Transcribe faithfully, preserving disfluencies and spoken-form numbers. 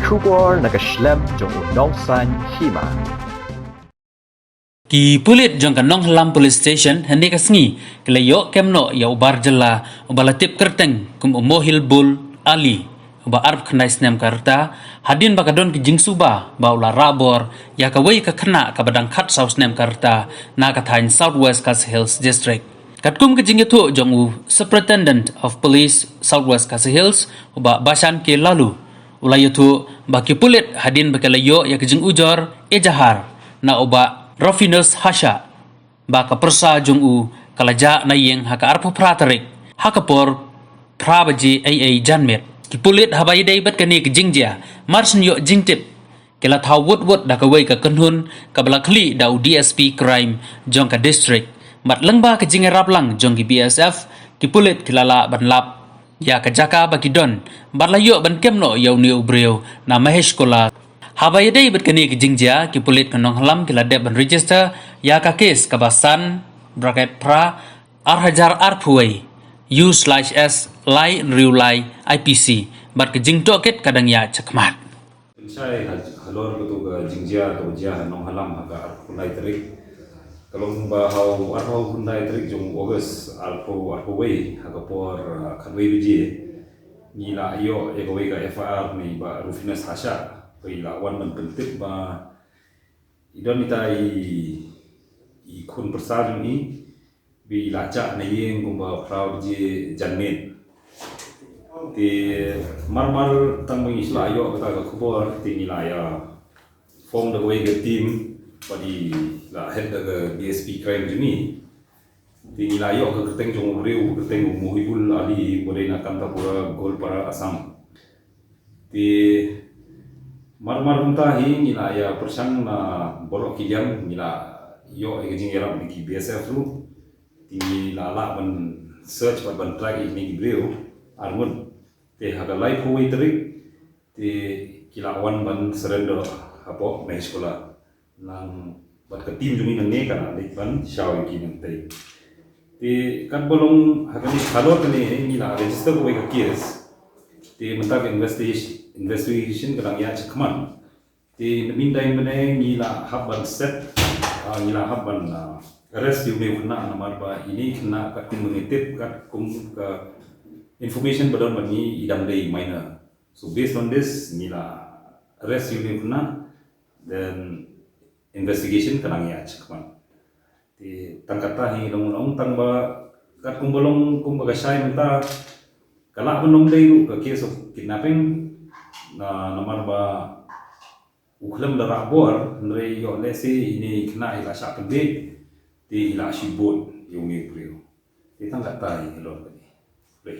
Khubor na ka shlem jong u Nongsaiñ Hima. Ki pulit jong ka Nonghalam Police Station hynne ka sngi ki la ïoh kem noh ïa u bar jylla uba la tip kyrteng kum u Mohibul Ali, uba arphew khyndai snem ka rta, hadien ba ka don ki jingsuba ba u la rah bor ïa kawei ka khynnah kaba dang khatsaw snem ka rta na ka thaiñ South West Khasi Hills District. Katkum ka jingïathuh jong u Superintendent of Police South West Khasi Hills, u Bah Bashan K Laloo, u la ïathuh ba ki pulit hadien ba ki la ïoh ïa ka jingujor ejahar na u Bah Rufinus Hashah ba ka pyrsa jong u ka la jah na ïing ha ka arphew phra tarik ha ka por phra baje eiei janmiet. Ki pulit haba ïadei bad kane ka jingjia, mar shu ïoh jingtip, ki la thaw wut wut da kawei ka kynhun kaba la khlieh da u D S P Crime jong ka district. Bad lyngba ka jingïarap lang jong ki B S F, ki pulit ki la lah ban lap ïa ka jaka ba ki don bad la ïoh ban kem noh ïa une u briew na Maheshkula. Haba ïadei bad kane ka jingjia, ki pulit ka Nonghalam ki la dep ban register ïa ka kes kaba san bracket phra ar hajar arphew wei U slash S lai hynriew lai I P C, bad ka jingtohkit ka dang ïaid shakhmat. Pynshai ha, halor kato ka jingjia kaba jia ha Nonghalam ha ka arphew lai tarik. Ka long ba ha u arphew khyndai tarik jong u August arphew arphew wei ha ka por, ah, khatwei baje, ngi la ïoh ïa kawei ka F I R na i Bah Rufinus Hashah, ba i la wan ban pyntip ba i don ita i, i khun pyrsa jong i, ba i la jah na ïing kumba phra baje janmiet. Te mar mar tang ba ngi shu la ïoh kata ka khubor, te ngi la ïa form da kawei ka team, bad i la head da ka D S P Crime jong ngi. Te ngi la ïoh ka kyrteng jong u briew, ka kyrteng u Mohibul Ali, uba dei na Kantapura, Goalpara, Assam. Te mar mar kumta hi ngi la ïa pyrshang na baroh ki liang, ngi la ïoh ïa ka jingïarap na ki B S F ruh. Te ngi la lah ban search bad ban track ïa kine ki briew arngut. Te ha ka laiphew wei tarik te ki la wan ban surrender hapoh Maheshkula. Nang bad ka team jong ngi nangne ka la leit ban shaw ïa ki nangtei. Te katba long ha kane, halor kane ngi la register kawei ka case. Te mynta ka investigation, investigation ka dang ïaid shakhmat. Te in the meantime mynne ngi la hap ban set, ah, ngi la hap ban, ah, arrest ïa une u khynnah namar ba ine i khynnah katkum ba ngi tip, katkum ka information ba don bad ngi, i dang dei minor. So based on this ngi la arrest ïa une u khynnah, then investigation ka dang ïaid shakhmat. Te tang katta hi long, long tang ba katkum ba long kumba ka shai mynta, ka lah ban long dei ruh ka case of kidnapping, na namar ba u khlem da rah bor, hynrei ïoh lehse ine i khynnah i la shah pynbeit, te i la shu bud ïa une u briew. Te tang katta hi halor kane. Hooray.